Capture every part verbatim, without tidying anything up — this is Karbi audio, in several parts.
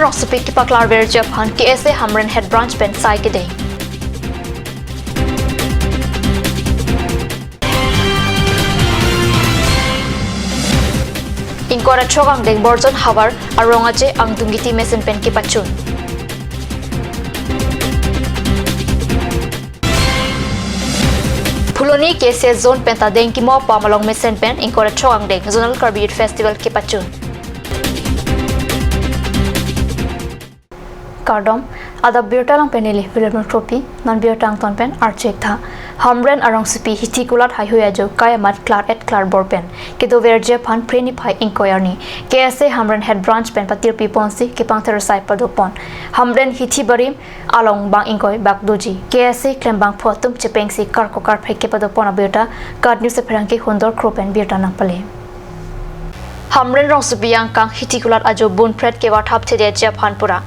Rongsopi kepaklarverji aphan K S A Hamren Head Branch pen sai kedeng. Ingkoi ra throk angdeng Borjan havar arong aje angdung kiti mesen pen kepachun. Phuloni K C S zone pen ta dengkimo pam along mesen pen ingkoi ra throk angdeng Zonal Karbi Youth Festival kepachun. Kardom, adap birta along pen neli Wilhelm Kropi, non birta angton pen archek tha. Hamren arongsopi Hithi Kulat haihui ajo kai amat klar et klar bor pen kedoverji aphan Phre niphai ingkoi arni K S A Hamren Head Branch pen patirpi ponsi kepangthir asai padopon. Hamren Hithi Barim along bang ingkoi bak doji. K S A klembangphu atum chepengsi karko karphek kepadopon abirta KAT News apherangke Hundor Kro pen birta nangpale. Hamren rongsopi angkang Hithi Kulat ajo bun phret kevarthap thedetji aphan pura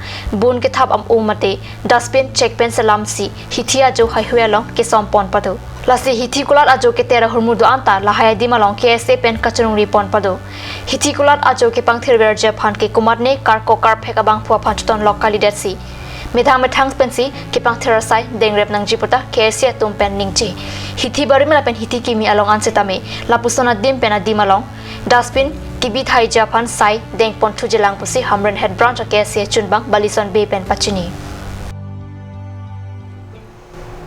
bun kethap am-o mate dustbin chek pen selamsi hithi ajo haihui along kesompon pado. Lasi Hithi Kulat ajo keter ahormu do-an ta lahai adim along K S A pen kachiningri pon pado. Hithi Kulat ajo kepangthirverji aphan ke komatne karko karphek abangphu aphan chotonlok kalidetsi methang methang pensi kepangthir asai dengrep nangji puta K S A atum pen ningje. Hithi Barim lapen Hithi Kimi along ansetame lapuson adim pen adim along dustbin kebi thaiji aphan sai dengpon thujelang pusi Hamren Head Branch K S A chunbang Balison Bey pen pachini.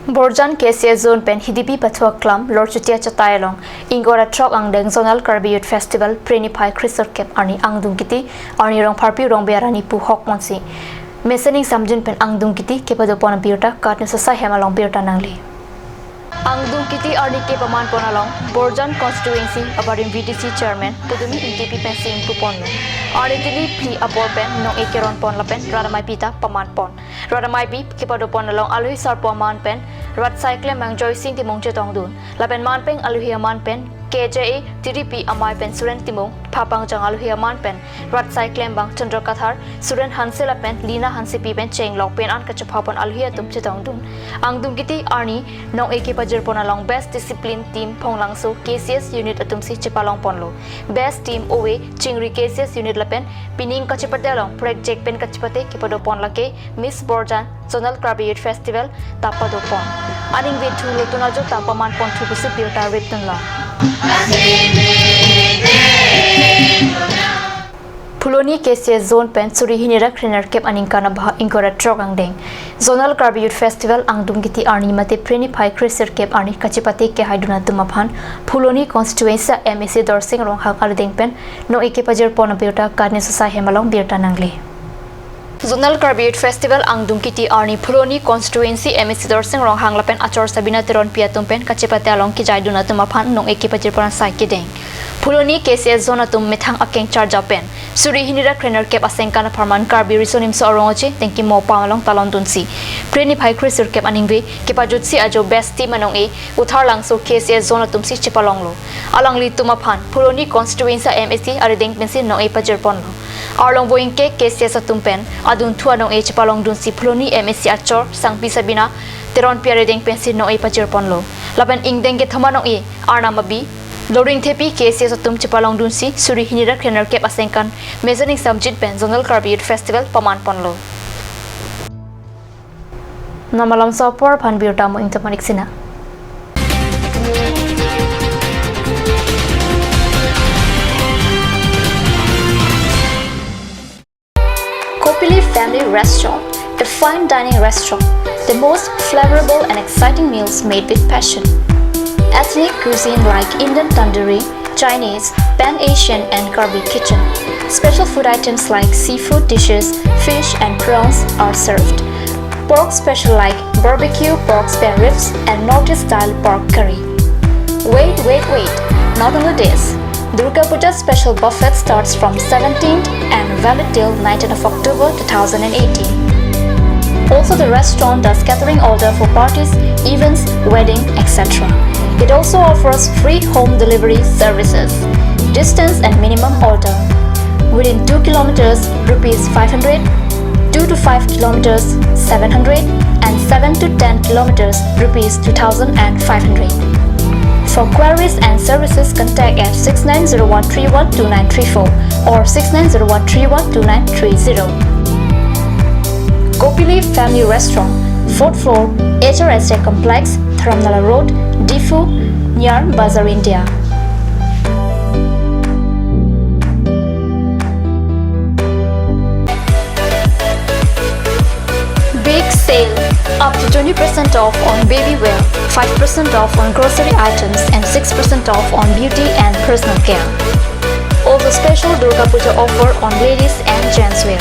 Borjan K C S zone pen Hidipi Pathua Klam Lorchutia Chatai along ingkoi ra throk angdeng Zonal Karbi Youth Festival Phre niphai kresirkep arni angdung kiti arni Rongpharpi Rongbe arani pu hok monsi mesen ingsamjin pen angdung kiti kepadopon abirta KAT News asai hem along birta nangle. Angdung kiti arni kepamanpon along Borjan Constituency abarim V D C Chairman Pudumi Ingtipi pensi ingpuponlo. Arni tili phli apor pen nong-e keronpon lapen rat ameipi ta pamanpon. Rat ameipi kepadopon along alohi sarpo aman pen rat sai klembang Joysing Timung chetongdun. Lapen manpeng alohi aman pen K J A tiripi amei pen Suren Timung, phapangjang alohi aman pen rat sai klembang Chandra Kathar, Suren Hanse lapen Lina Hansepi pen chenglok pen an kachephapon alohi atum chetongdun. Angdung kiti arni nong-e kepajirpon along Best Discipline Team Phonglangso K C S Unit atumsi chepalongponlo. Best Team Ove Chingri K C S Unit lapen pining kachepate along prek jek pen kachepate kepadopon lake Miss Borjan Zonal Karbi Youth Festival ta padopon. Aningve thu lotun ajo ta pamanpon thu pusi birta riptunlo. Phuloni K C S zone pen suri hini ra krenerkep aningkan abahak ingkoi ra throk angdeng Zonal Karbi Youth Festival angdung kiti arni mate Phre niphai kresirkep arni kachepate kehaidun atum aphan Phuloni Constituency M A C Dorsing Ronghang arideng pen nong-e kepajirpon abirta KAT News asai hem along birta nangle. Zonal Karbi Youth Festival angdung kiti arni Phuloni Constituency M A C Dorsing Ronghang lapen achor Sabina Teronpi atum pen kachepate along kejaidun atum aphan nong-e kepajirpon asai kedeng. Phuloni K C S zone atum methang akeng charja pen suri hini ra krenerkep asengkan apharman Karbi Riso Nimso Arong Aje dengkimo pam along talondunsi Phre niphai kresirkep aningve kepajutsi ajo Best Team anong-e Utharlangso K C S zone atumsi chepalonglo. Alanglitum aphan Phuloni Constituency M A C arideng pensi nong-e pajirponlo. Arlong Voingke K C S atum pen adunthu anong-e chepalongdunsi Phuloni M A C achor Sangpi Sabina Teronpi arideng pensi nong-e pajirponlo. Lapen ingdeng kethom anong-e Arnam Abi, Loringthepi K C S atum chepalongdunsi suri hini ra krenerkep asengkan mesen ingsamjin pen Zonal Karbi Youth Festival pamanponlo. Non malomso apor aphan birta mo ingtomanik sina. Kopili Family Restaurant, a fine dining restaurant, the most flavorable and exciting meals made with passion. Ethnic cuisine like Indian tandoori, Chinese, Pan Asian, and Karbi kitchen. Special food items like seafood dishes, fish and prawns are served. Pork special like barbecue pork spare ribs and Northeast style pork curry. Wait, wait, wait! Not only this, Durga Puja special buffet starts from seventeenth and valid till nineteenth of October two thousand eighteen. Also, the restaurant does catering order for parties, events, wedding, et cetera. It also offers free home delivery services. Distance and minimum order: within two kilometers, rupees five hundred, two to five kilometers, seven hundred, and seven to ten kilometers, rupees two thousand five hundred. For queries and services, contact at six nine zero one three one two nine three four or six nine zero one three one two nine three zero. Kopili Family Restaurant, fourth floor, H R S A Complex, Dharamnala Road, Diphu, near Bazar India. Big sale! Up to twenty percent off on baby wear, five percent off on grocery items, and six percent off on beauty and personal care. Also, special Durga Puja offer on ladies and gents wear.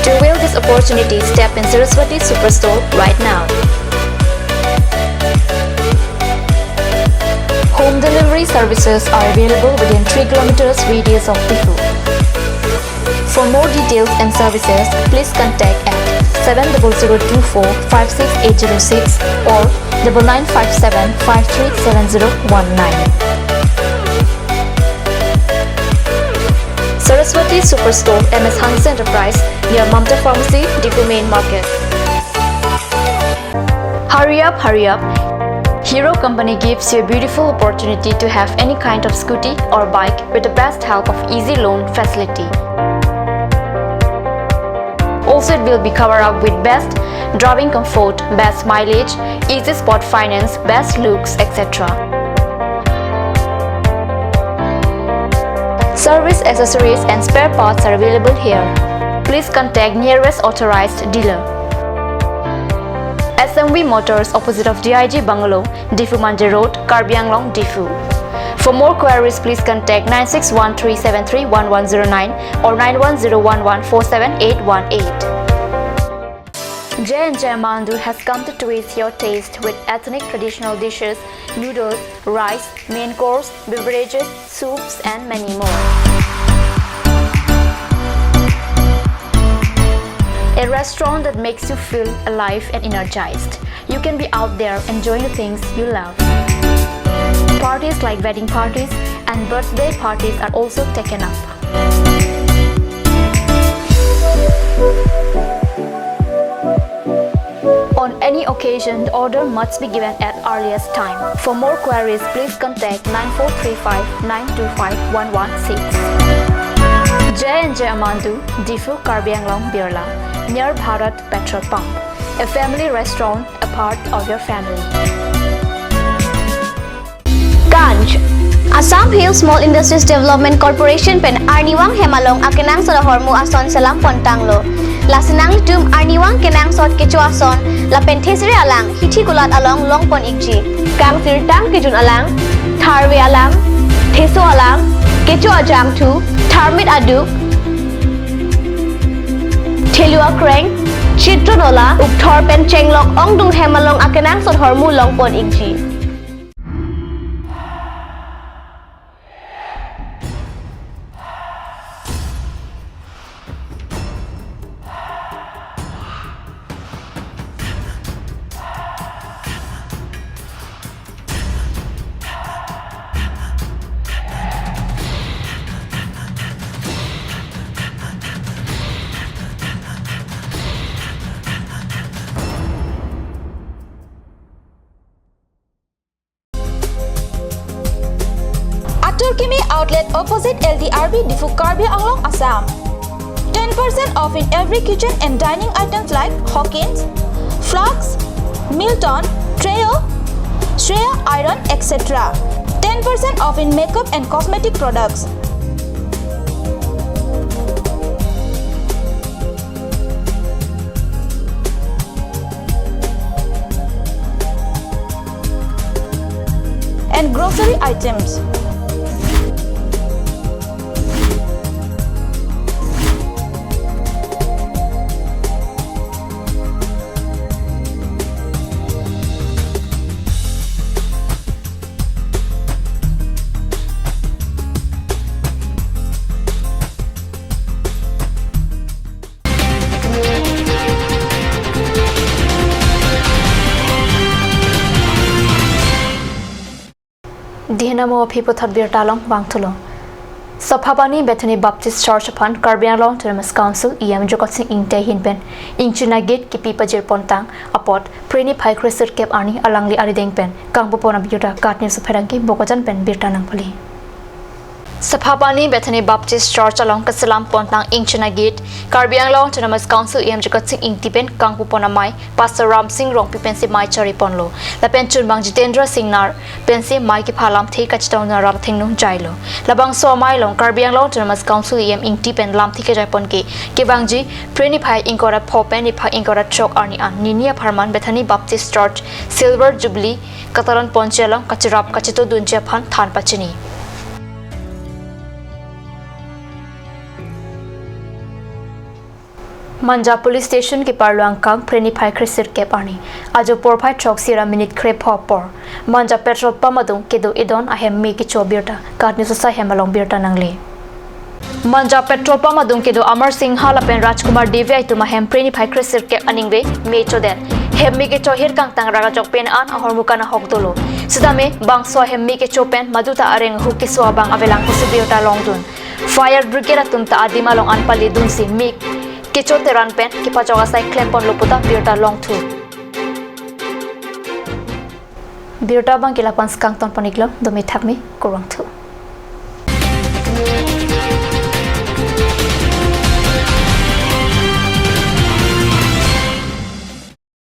To avail this opportunity, step in Saraswati Superstore right now. Home delivery services are available within three kilometers radius of Diphu. For more details and services, please contact at seven double zero two four five six eight zero six or double nine five seven five three seven zero one nine. Saraswati Superstore, M S Hanse Enterprise, near Mamta Pharmacy, Diphu Main Market. Hurry up, hurry up. Hero Company gives you a beautiful opportunity to have any kind of scooty or bike with the best help of easy loan facility. Also, it will be covered up with best driving comfort, best mileage, easy spot finance, best looks, et cetera. Service accessories and spare parts are available here. Please contact nearest authorized dealer. S M V Motors, opposite of D I G Bungalow, Diphu Manje Road, Karbi Anglong, Diphu. For more queries, please contact nine six one three seven three one one zero nine or nine one zero one one four seven eight one eight. J and J Mandu has come to twist your taste with ethnic traditional dishes, noodles, rice, main course, beverages, soups, and many more. A restaurant that makes you feel alive and energized. You can be out there enjoying the things you love. Parties like wedding parties and birthday parties are also taken up. On any occasion, the order must be given at earliest time. For more queries, please contact nine four three five nine two five one one six. J and J Amandu, Diphu, Karbi Anglong, Birla, near Bharat Petrol Pump. A family restaurant, a part of your family. Ganj. Assam Hill Small Industries Development Corporation pen arnivang hem along akenangsot ahormu ason selam pontanglo. Lasi nanglitum arnivang kenangsot kecho ason lapen thesere alang hithi kulat along longpon ikji. Kangsirtang kejun alang, tharve alang, theso alang, kecho ajangthu, tharmit aduk, thelu akreng, chitro nola, ukthor pen chenglok ongdung hem along akenangsot ahormu longpon ikji. Atur Kimi Outlet, opposite L D R B, Diphu, Karbi Anglong, Assam. Ten percent off in every kitchen and dining items like Hawkins, flasks, Milton, Treo, Shreya iron, et cetera. Ten percent off in makeup and cosmetic products. And grocery items. Dihena mo aphi puthot birta along vangthulo. Sophabani Bethany Baptist Church aphan Karbi Anglong Autonomous Council E M Jagat Sing Ingti ahin pen ingchina gate kipi pajir pontang apot Prini phai kresirkep arni alangli arideng pen kangpupon abirta KAT News apherangke Bokajan pen birta nangpali. Saphapani Bethany Baptist Church along kaselam pontang ingchina gate, Karbi Anglong Autonomous Council E M Jagetsing Ingti pen kangpu pon amei Pastor Ramsing Rongpi pensi mei chari ponlo. Lapen chunbang Jitendra Singnar pensi mei kepha lamthe kachetong nara thengno jailo. Labangso amei along Karbi Anglong Autonomous Council E M Ingti pen lamthe kejai pon ke kevangji Phre niphai ingkoi ra pho pen niphai ingkoi ra throk arni an nini apharman Bethany Baptist Church Silver Jubilee kataran ponji along kachirap kachetodunji aphan than pachini. Manja Police Station keparlo angkang Phre niphai kresirkep arni ajo porphai throksi ra minute krepho apor Manja petrol pump adung kedo Edon ahem me kecho birta KAT News asai hem along birta nangle. Manja petrol pump adung kedo Amar Singha lapen Rajkumar Devi atum ahem Phre niphai kresirkep aningve me chodet. Hem me kecho ahirkangtang rak ajok pen an ahormu kanahok dolo. Sitame bangso ahem me kecho pen maduta areng ahuk keso abang avelang pusi birta longdun. Fire brigade atum ta adim along an pale dunsi me kecho teran pen kepachok asai klem ponlo puta birta longthu. Birta abang ke la-an si kangton pon-iklo, dome thakme, kurvangthu.